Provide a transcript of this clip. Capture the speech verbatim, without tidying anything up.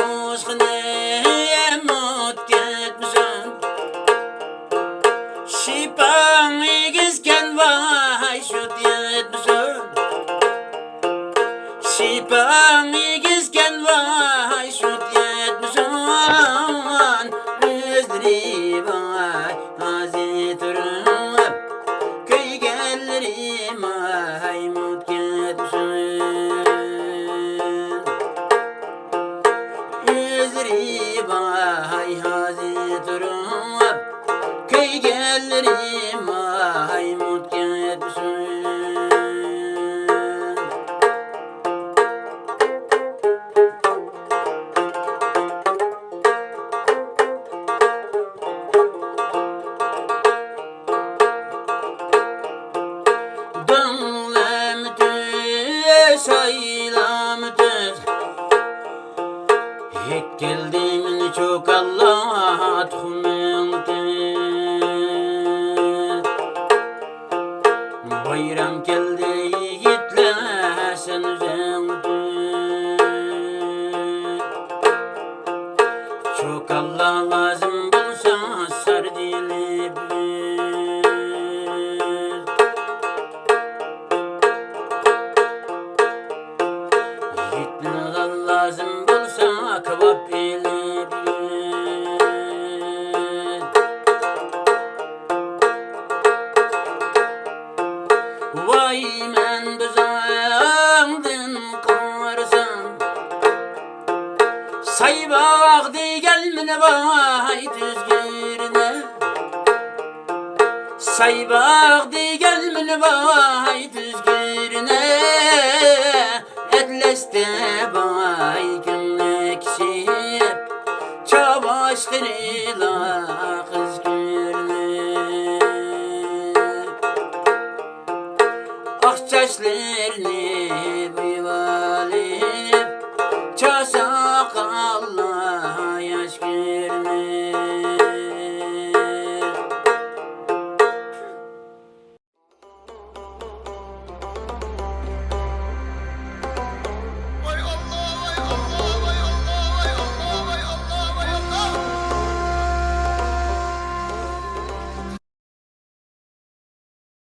ئۇسخىنىم ئوت كەتمىسۇن. شىپاڭ ئېگىزكەن ۋاي شۇت يەتمىسۇن. شىپاڭ ئېگىزكەن ۋاي شۇت يەتمىسۇن. ئۆزلىرى ۋاي ھازىر تۇرۇپ، كۆيگەنلىرى ماي مۇت كەتمىسۇن. ئۆزلىرى ۋاي ھازىر تۇرۇپ، كۆيگەنلىرى ماي مۇت كەتمىسۇن. دۆڭلەم تۈز، سايلام تۈز، ھېيت كەلدى مېنى چوكانلار تۇخۇمىڭ تۈز. بايرام كەلدى يىگىتلەر سەن ئۆزۈڭ تۈز. چوكانلار لازىم بولسا ساردىلى بىز. يىگىتلەر لازىم بولسا كاۋاپ ئېلىپ بىز. ۋاي مەن بىزاڭدىن قارىسام، سايباغ دېگەن مېنى ۋاي تۈزگۈرنى. سايباغ دېگەن مېنى ۋاي تۈزگۈرنى. ئەتلەستە ۋاي كۆڭلى كىشىپ، چاۋاش قېرىلار قىز كۆرۈنۈپ. ئاق چاچلىرىنى بۇيىۋالىپ، چاچ ساقاللار ياش كۆرۈنۈپ.